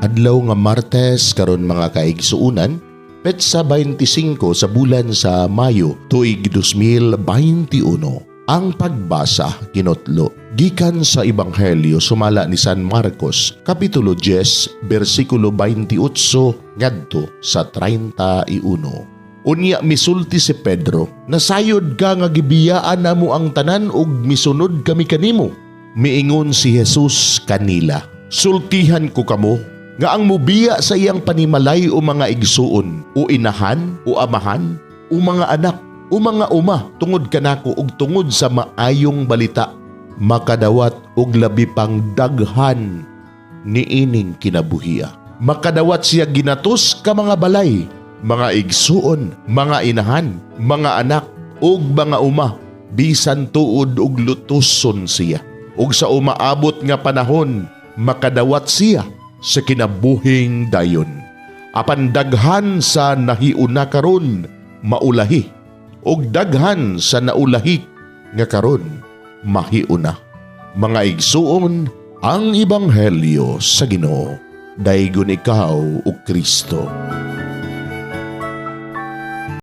Adlaw nga Martes karon, mga kaigsuunan, petsa 25 sa bulan sa Mayo, tuig 2021. Ang pagbasa kinotlo gikan sa Ebanghelyo sumala ni San Marcos, kapitulo 10, bersikulo 28 ngadto sa 31. Unya misulti si Pedro, "Nasayod ka nga gibiyaan namo ang tanan ug misunod kami kanimo." Miingon si Jesus kanila, "Sultihan ko kamo nga ang mubiya sa iyang panimalay o mga igsuon o inahan o amahan o mga anak o mga uma tungod kanako ug tungod sa Maayong Balita, makadawat og labi pang daghan niining kinabuhia. Makadawat siya ginatos ka mga balay, mga igsuon, mga inahan, mga anak ug mga uma, bisan tuod og lutuson siya. Ug sa umaabot nga panahon, makadawat siya sa kinabuhing dayon. Apan daghan sa nahiuna karon maulahi, ug daghan sa naulahi nga karon mahiuna." Mga igsuon, ang Ebanghelyo sa Ginoo. Daygon ikaw, o Kristo.